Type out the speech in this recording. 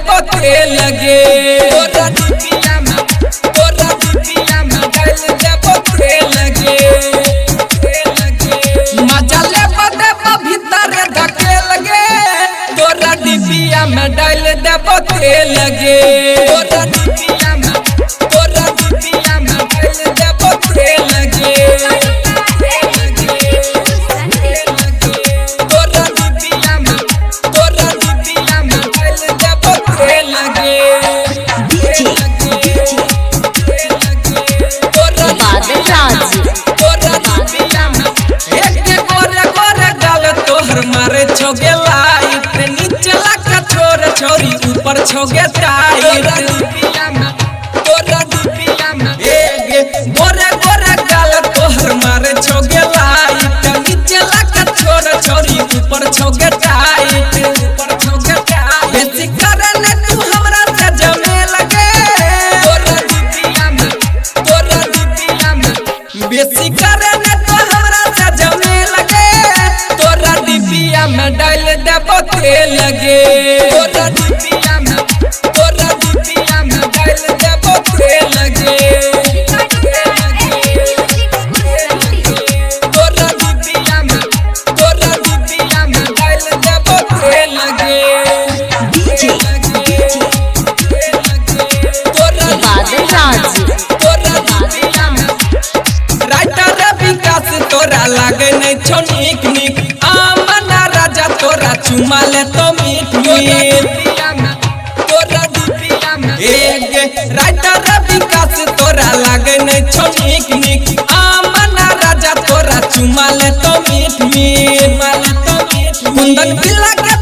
देबो तेल गे। तोरा डिबिया में, तोरा डिबिया में डाल देबो तेल गे। मजा लेबो देबो भीतर धकेल गे, तोरा डिबिया में डाल देबो तेल गे। तोरा डिबिया में, तोरा डिबिया में डाल देबो तेल गे। तोरा डिबिया में, तोरा डिबिया में डाल देबो तेल गे। DJ DJ तोरा बादल राज। तोरा डिबिया में एक गोरे गोरे गाल तोहर मारे छोगे लाइट, नीचे लगा छोर छोरी ऊपर छोगे टाइट। तोरा डिबिया में एक गोरे गोरे गाल तोहर मारे छोगे लाइट, नीचे लगा छोर छोरी ऊपर छोगे टाइट, ऊपर छोगे टाइट। बेसी करे ने तू हमरा से जमे लगे, तोरा डिबिया में, तोरा डिबिया में बेसी करे ने तू हमरा से जमे लगे, तोरा डिबिया में डाल देबो तेल गे। तोरा डिबिया में, तोरा डिबिया में डाल देबो तेल गे। तोरा डिबिया में, तोरा डिबिया में डाल देबो तेल गे। डीजे डीजे तोरा बादल राज। तोरा डिबिया में राइटर विकास तोरा लागे नहीं छौ नीक नीक, आमना राजा तोरा चुमा ले तो मीठ मीठ। एक राइटर विकास तोरा लागे नहीं छौ नीक नीक, आमना राजा तोरा चुमा ले तो मीठ मीठ। कुंदन बिल्ला के